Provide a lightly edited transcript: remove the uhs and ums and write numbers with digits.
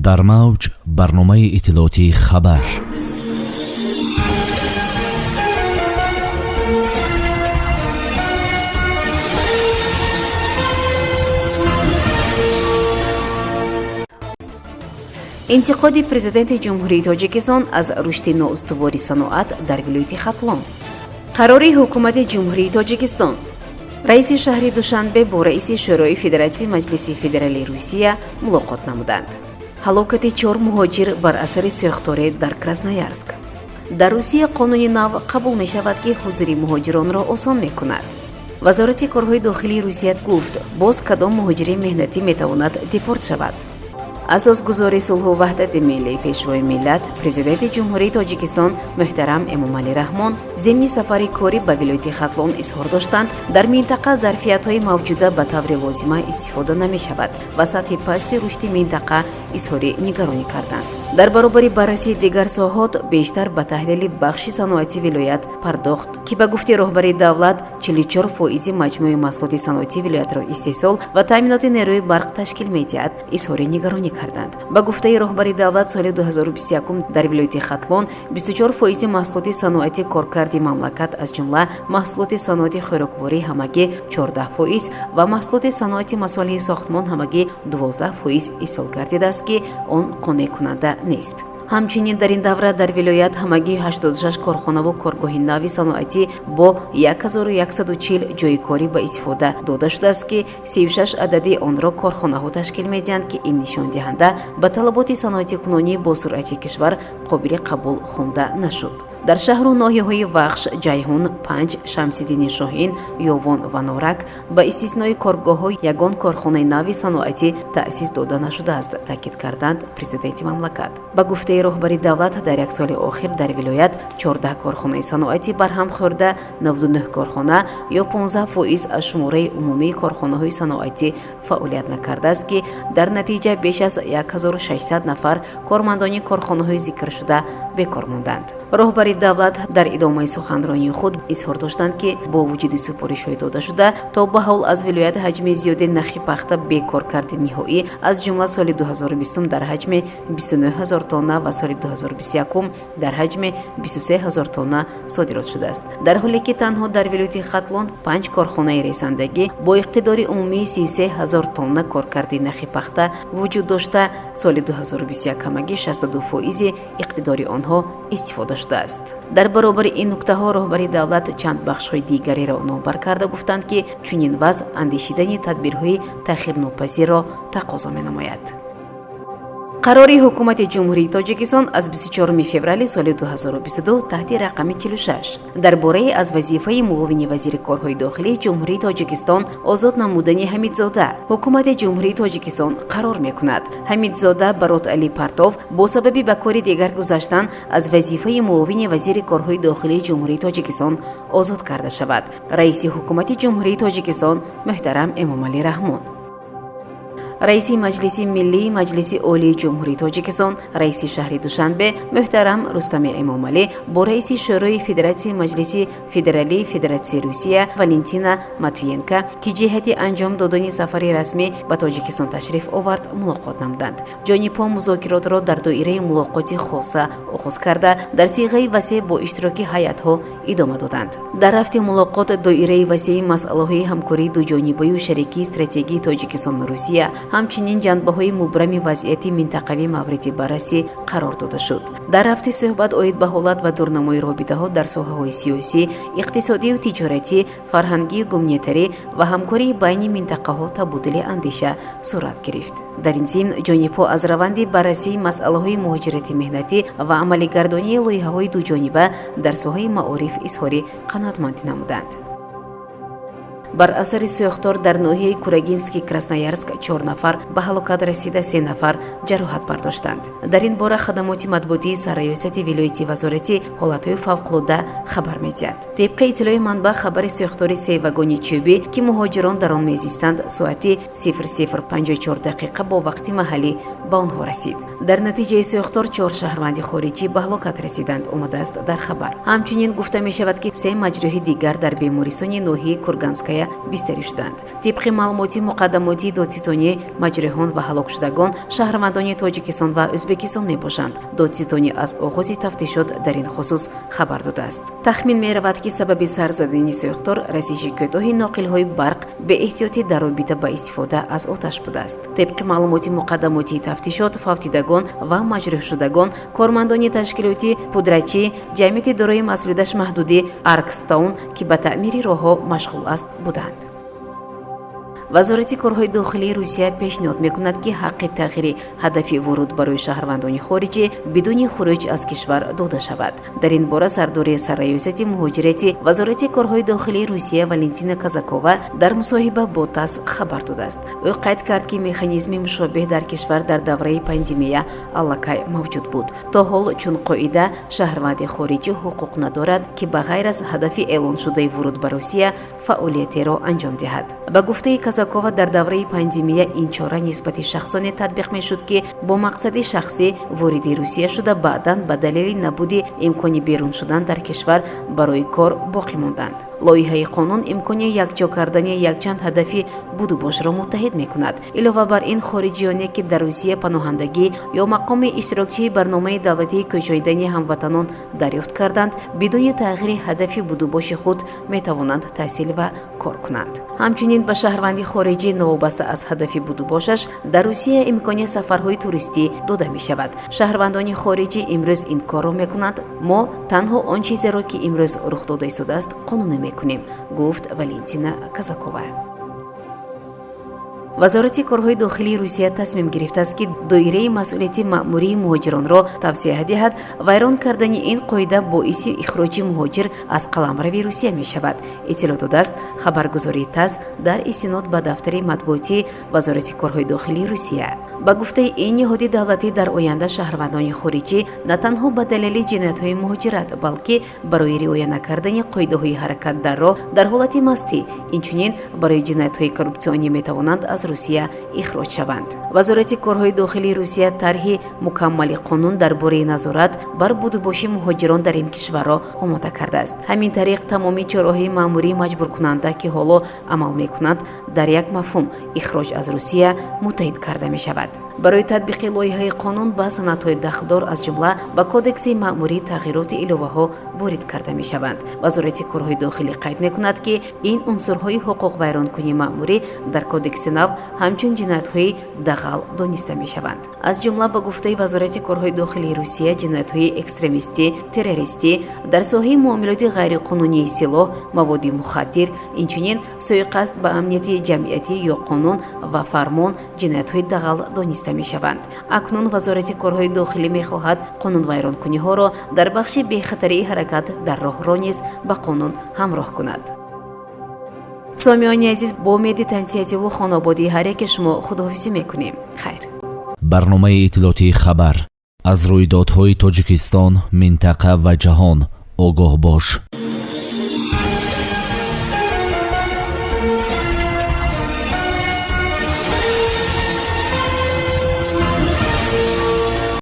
Дар мавҷ барномаи иттилоотии «Хабар». Интиқоди Президенти Ҷумҳурии Тоҷикистон аз рушди ноустувори саноат дар вилояти Хатлон. Қарори Ҳукумати Ҷумҳурии Тоҷикистон. Раиси шаҳри Душанбе бо раиси Шӯрои Федератсияи Маҷлиси Федералии Русия мулоқот намуданд. Ҳалокати чор муҳоҷир бар асари сӯхторе дар Красноярск. Дар Русия қонуни нав қабул мешавад, ки ҳузури муҳоҷиронро осон мекунад. Вазорати корҳои дохилии Русия гуфт, боз кадом муҳоҷири меҳнатӣ метавонад депорт шавад. Асосгузори сулҳу ваҳдати миллӣ, Пешвои миллат, Президенти Ҷумҳурии Тоҷикистон муҳтарам Эмомалӣ Раҳмон зимни сафари корӣ ба вилояти Хатлон изҳор доштанд, дар минтақа зарфиятҳои мавҷуда ба таври лозима истифода намешавад ва сатҳи пасти рушди минтақа изҳори нигаронӣ карданд. Дар баробари баррасии дигар соҳот бештар ба таҳлили бахши саноати вилоят пардохт, ки ба гуфти роҳбари давлат 44 фоизи маҷмӯи маҳсулоти саноатии вилоятро истеҳсол ва таъминоти нерӯи барқ ташкил медиҳад, изҳори нигаронӣ карданд. Ба гуфтаи роҳбари давлат, соли 2021 дар вилояти Хатлон 24 фоизи маҳсулоти саноати коркарди мамлакат, аз ҷумла маҳсулоти саноати хӯрокворӣ ҳамагӣ 14 фоиз ва маҳсулоти саноати масолеҳи сохтмон ҳамагӣ 12 фоиз истеҳсол гардидааст, ки он қонеъкунанда нест. Ҳамчунин дар ин давра дар вилоят ҳамагӣ 86 корхонаву коргоҳи нави саноатӣ бо 1140 ҷойи корӣ ба истифода дода шудааст, ки 36 адади онро корхонаҳо ташкил медиҳанд, ки ин нишондиҳанда ба талаботи саноатикунонии босуръати кишвар қобили қабул хонда нашуд. Дар шаҳру ноҳияҳои Вахш, Ҷайҳун, Панҷ, Шамсиддини Шоҳин, Ёвон ва Норак ба истиснои коргоҳҳо ягон корхонаи нави саноатӣ таъсис дода нашудааст, таъкид карданд президенти мамлакат. Ба гуфтаи роҳбари давлат, дар як соли охир дар вилоят 14 корхонаи саноатӣ барҳам хӯрда, 99 корхона ё 15 фоиз аз шумораи умумии корхонаҳои саноатӣ фаъолият накардааст, ки дар натиҷа беш аз 1600 нафар кормандони корхонаҳои зикршуда бекор монданд. Роҳбари давлат дар идомаи суханронии худ изҳор доштанд, ки бо вуҷуди супоришҳои додашуда, то ба ҳол аз вилоят ҳаҷми зиёди нахи пахта бекоркарди ниҳоӣ, аз ҷумла соли 2020 дар ҳаҷми 29 ҳазор тонна ва соли 2021 дар ҳаҷми 23 ҳазор тонна содирот шудааст. Дар ҳоле ки танҳо дар вилояти Хатлон панҷ корхонаи ресандагӣ бо иқтидори умумии 33 ҳазор тонна коркарди нахи пахта вуҷуд дошта, соли 2021 ҳамагӣ 62 фоизи иқтидори онҳо истифода шудааст. Дар баробари ин нуктаҳо роҳбари давлат чанд бахшҳои дигареро номбар карда гуфтанд, ки чунин вазъ андешидани тадбирҳои таъхирнопазирро тақозо менамояд. Қарори Ҳукумати Ҷумҳурии Тоҷикистон аз 24 феврали соли 2022 таҳти рақами 46 дар бораи аз вазифаи муовини вазири корҳои дохилии Ҷумҳурии Тоҷикистон озод намудани Ҳамидзода. Ҳукумати Ҷумҳурии Тоҷикистон қарор мекунад: Ҳамидзода Барот Али Партов бо сабаби ба кори дигар гузаштан аз вазифаи муовини вазири корҳои дохилии Ҷумҳурии Тоҷикистон озод карда шавад. Раиси Ҳукумати Ҷумҳурии Тоҷикистон муҳтарам Эмомалӣ Раҳмон. Раиси Маҷлиси Миллии Маҷлиси Олии Ҷумҳурии Тоҷикистон, раиси шаҳри Душанбе муҳтарам Рустами Эмомалӣ бо раиси Шӯрои Федератсияи Маҷлиси Федералии Федератсияи Русия Валентина Матвиенко, ки ҷиҳати анҷом додани сафари расмӣ ба Тоҷикистон ташриф овард, мулоқот намуданд. Ҷонибҳо музокиротро дар доираи мулоқоти хоса оғоз карда, дар сиғаи васеъ бо иштироки ҳайатҳо идома доданд. Дар рафти мулоқот доираи васеи масъалаҳои ҳамкории дуҷонибаю шарикии стратегии Тоҷикистону Русия, ҳамчунин ҷанбаҳои мубрами вазъияти минтақавӣ мавриди баррасӣ қарор дода шуд. Дар рафти суҳбат оид ба ҳолат ва дурнамои робитаҳо дар соҳаҳои сиёсӣ, иқтисодию тиҷоратӣ, фарҳангию гуманитарӣ ва ҳамкории байни минтақаҳо табодули андеша сурат гирифт. Дар ин зимн ҷонибҳо аз раванди баррасии масъалаҳои муҳоҷирати меҳнатӣ ва амалигардонии лоиҳаҳои дуҷониба дар соҳаи маориф изҳори қаноатмандӣ намуданд. Бар асари сӯхтор дар ноҳияи Курагински Красноярск чор нафар ба ҳалокат расида, се нафар ҷароҳат бардоштанд. Дар ин бора хадамоти матбуотии Сарраёсати вилояти Вазорати ҳолатҳои фавқулодда хабар медиҳад. Тибқи иттилои манбаъ, хабари сӯхтори се вагони чӯбӣ, ки муҳоҷирон дар он мезистанд, соати 00:54 дақиқа бо вақти маҳаллӣ ба онҳо расид. Дар натиҷаи сӯхтор чор шаҳрванди хориҷӣ ба ҳалокат расиданд, омадааст дар хабар. Ҳамчунин гуфта мешавад, ки се маҷрӯҳи дигар дар бемористони ноҳияи Курганская Россия бистарӣ шуданд. Тибқи маълумоти муқаддамотии додситонӣ, маҷрӯҳон ва ҳалокшудагон шаҳрвандони Тоҷикистон ва Ӯзбекистон мебошанд. Додситонӣ аз оғози тафтишот дар ин хусус хабар додааст. Тахмин меравад, ки сабаби сар задани сӯхтор расиши кӯтоҳи ноқилҳои барқ, беэҳтиётӣ дар робита ба истифода аз оташ будааст. Тибқи маълумоти муқаддамотии тафтишот, фавтидагон ва маҷрӯҳшудагон кормандони ташкилоти пудрачӣ ҷамъияти дорои масъулияташ маҳдуди Аркстоун, ки ба таъмири роҳҳо машғул аст, буданд. Вазорати корҳои дохилии Русия пешниҳод мекунад, ки ҳаққи тағйири ҳадафи вуруд барои шаҳрвандони хориҷӣ бидуни хуруҷ аз кишвар дода шавад. Дар ин бора сардори Сарраёсати муҳоҷирати Вазорати корҳои дохилии Русия Валентина Казакова дар мусоҳиба бо ТАСС хабар додааст. Ӯ қайд кард, ки механизми мушобеҳ дар кишвар дар давраи пандемия аллакай мавҷуд буд. То ҳол, чун қоида, шаҳрванди хориҷӣ ҳуқуқ надорад, ки ба ғайр аз ҳадафи эълоншудаи вуруд ба Русия фаъолиятеро анҷом диҳад. Ба гуфтаи Казакова, дар давраи пандемия ин чора нисбати шахсоне татбиқ мешуд, ки бо мақсади шахсӣ вориди Русия шуда, баъдан ба далели набуди имкони берун шудан дар кишвар барои кор боқӣ монданд. Лоиҳаи қонун имкони якҷо кардани якчанд ҳадафи будубошро муттаҳид мекунад. Илова бар ин, хориҷиёне, ки дар Русия паноҳандагӣ ё мақоми иштирокчии барномаи давлатии кӯчоидани ҳамватанон дарёфт карданд, бидуни тағйири ҳадафи будубоши худ метавонанд таҳсил ва кор кунанд. Ҳамчунин ба шаҳрванди хориҷӣ, новобаста аз ҳадафи будубошаш дар Русия, имкони сафарҳои туристӣ дода мешавад. Шаҳрвандони хориҷӣ имрӯз ин корро мекунанд. Мо танҳо он чизеро, ки имрӯз рух дода истодааст, қонунӣ мекунем, гуфт Валентина Казакова. Вазорати корҳои дохилии Русия тасмим гирифтааст, ки доираи масъулияти маъмурии муҳоҷиронро тавсеа диҳад. Вайрон кардани ин қоида боиси ихроҷи муҳоҷир аз қаламрави Русия мешавад, иттилоъ додааст хабаргузории ТАСС дар истинод ба дафтари матбуотии Вазорати корҳои дохилии Русия. Ба гуфтаи ин ниҳоди давлатӣ, дар оянда шаҳрвандони хориҷӣ на танҳо ба далели ҷиноятҳои муҳоҷират, балки барои риоя накардани қоидаҳои ҳаракат дар роҳ дар ҳолати мастӣ, инчунин барои ҷиноятҳои коррупсионӣ метавонанд аз Русия ихроҷ шаванд. Вазорати корҳои дохилии Русия тарҳи мукаммали қонун дар бораи назорат бар будубоши муҳоҷирон дар ин кишварро омода кардааст. Ҳамин тариқ, тамоми чораҳои маъмурии маҷбуркунанда, ки ҳоло амал мекунанд, дар як мафҳум, ихроҷ аз Русия, муттаҳид карда мешавад. Барои татбиқи лоиҳаи қонун ба санадҳои дахлдор, аз ҷумла ба Кодекси маъмурӣ, тағйироти иловаҳо ворид карда мешаванд. Вазорати корҳои дохилӣ қайд мекунад, ки ин унсурҳои ҳуқуқвайронкунии маъмурӣ дар кодекси нав ҳамчун ҷиноятҳои дағал дониста мешаванд. Аз ҷумла, ба гуфтаи Вазорати корҳои дохилии Русия, ҷиноятҳои экстремистӣ, террористӣ, дар соҳаи муомилоти ғайриқонунии силоҳ, маводи мухаддир, инчунин сӯиқасд ба амнияти ҷамъиятӣ ё қонун ва фармон ҷиноятҳои дағал дониста мешаванд. Акнун Вазорати корҳои дохилӣ мехоҳад қонунвайронкуниҳоро дар бахши бехатарии ҳаракат дар роҳро низ ба қонун ҳамроҳ кунад. Сомиёни азиз, бо умеди тансиҳативу хонободии ҳар яке шумо худоҳофизӣ мекунем. Хайр. Барномаи иттилоотии «Хабар». Аз рӯйдодҳои Тоҷикистон, минтақа ва ҷаҳон огоҳ бош.